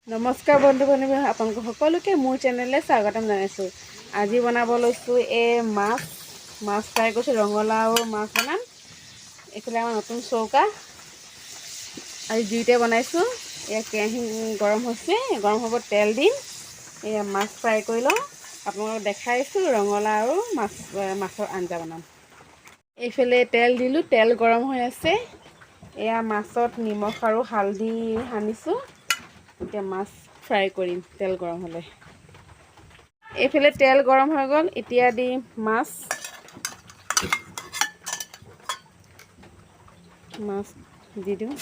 নমস্কাৰ বন্ধু বান্ধৱী, আপোনালোক সকলোকে মোৰ চেনেললৈ স্বাগতম জনাইছোঁ। আজি বনাব লৈছোঁ এই মাছ মাছ ফ্ৰাই কৰিছোঁ, ৰঙালাও মাছ বনাম। এইফালে আমাৰ নতুন চৌকা, আজি জুইতে বনাইছোঁ। এয়া কেৰাহী গৰম হৈছে, গৰম হ'ব তেল দিম। এয়া মাছ ফ্ৰাই কৰি লওঁ, আপোনালোকক দেখাইছোঁ। ৰঙালাও আৰু মাছৰ আঞ্জা বনাম। এইফালে তেল দিলোঁ, তেল গৰম হৈ আছে। এয়া মাছত নিমখ আৰু হালধি সানিছোঁ। এতিয়া মাছ ফ্ৰাই কৰিম তেল গৰম হ'লে। এইফালে তেল গৰম হৈ গ'ল, এতিয়া দিম মাছ। মাছ দি দিওঁ।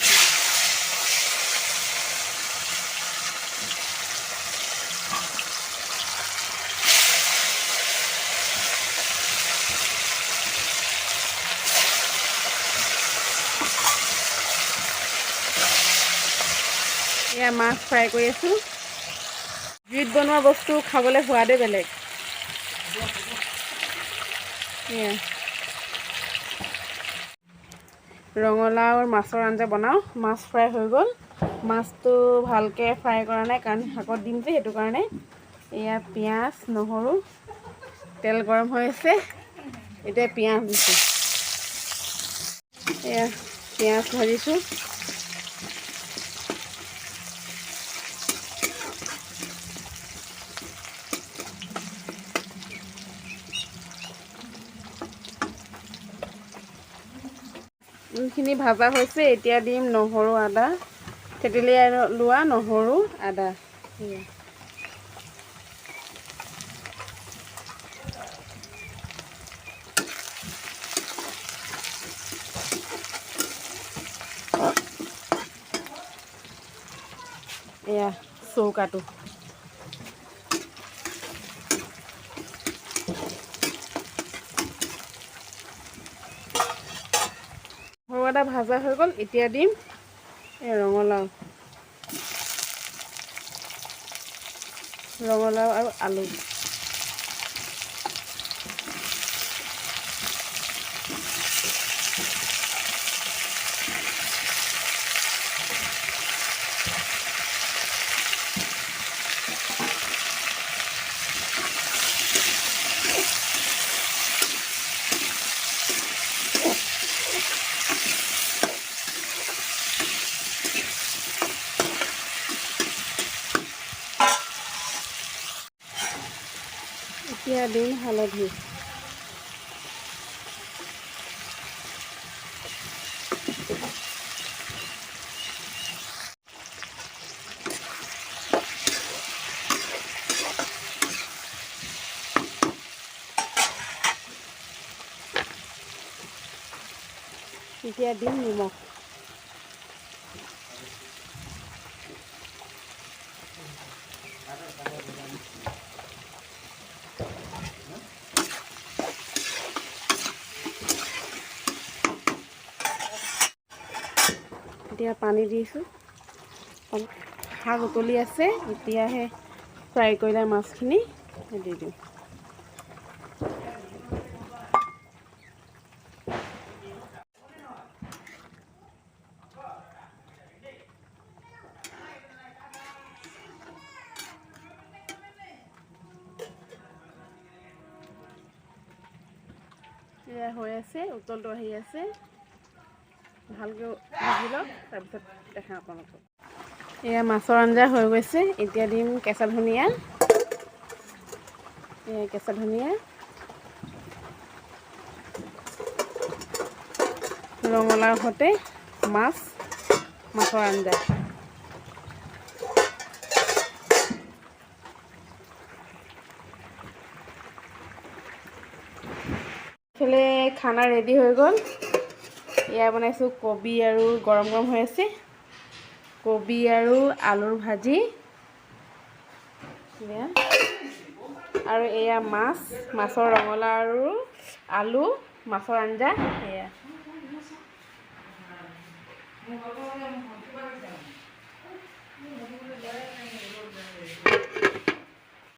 এয়া মাছ ফ্ৰাই কৰি আছোঁ। জুইত বনোৱা বস্তু খাবলৈ সোৱাদেই বেলেগ। এয়া ৰঙালাওৰ মাছৰ আঞ্জা বনাওঁ। মাছ ফ্ৰাই হৈ গ'ল। মাছটো ভালকৈ ফ্ৰাই কৰা নাই, কাৰণ শাকত দিম যে, সেইটো কাৰণে। এয়া পিঁয়াজ, নহৰু, তেল গৰম হৈ আছে। এতিয়া পিঁয়াজ দিছোঁ। এয়া পিঁয়াজ ভাজিছোঁ। খিনি ভাজা হৈছে, এতিয়া দিম নহৰু আদা, থেতেলিয়াই লোৱা নহৰু আদা। এয়া চৌকাটো। নহৰু আদা ভাজা হৈ গ'ল, এতিয়া দিম এই ৰঙালাও, ৰঙালাও আৰু আলু। এতিয়া দিম হালধি। এতিয়া দিম নিমখ। এতিয়া পানী দিছোঁ। শাক উতলি আছে, এতিয়াহে ফ্ৰাই কৰিলে মাছখিনি দি দিওঁ। এয়া হৈ আছে, উতলটো আহি আছে। ভালকৈ ভাজি লওক, তাৰপিছত দেখাম আপোনালোকক। এয়া মাছৰ আঞ্জা হৈ গৈছে। এতিয়া দিম কেঁচা ধনিয়া। এয়া কেঁচা ধনিয়া, ৰঙালাওৰ সৈতে মাছৰ আঞ্জা। এইফালে খানা ৰেডি হৈ গ'ল। এয়া বনাইছোঁ কবি আৰু, গৰম গৰম হৈ আছে, কবি আৰু আলুৰ ভাজি। এয়া আৰু এয়া মাছ, মাছৰ ৰঙালাও আৰু আলু মাছৰ আঞ্জা এয়া।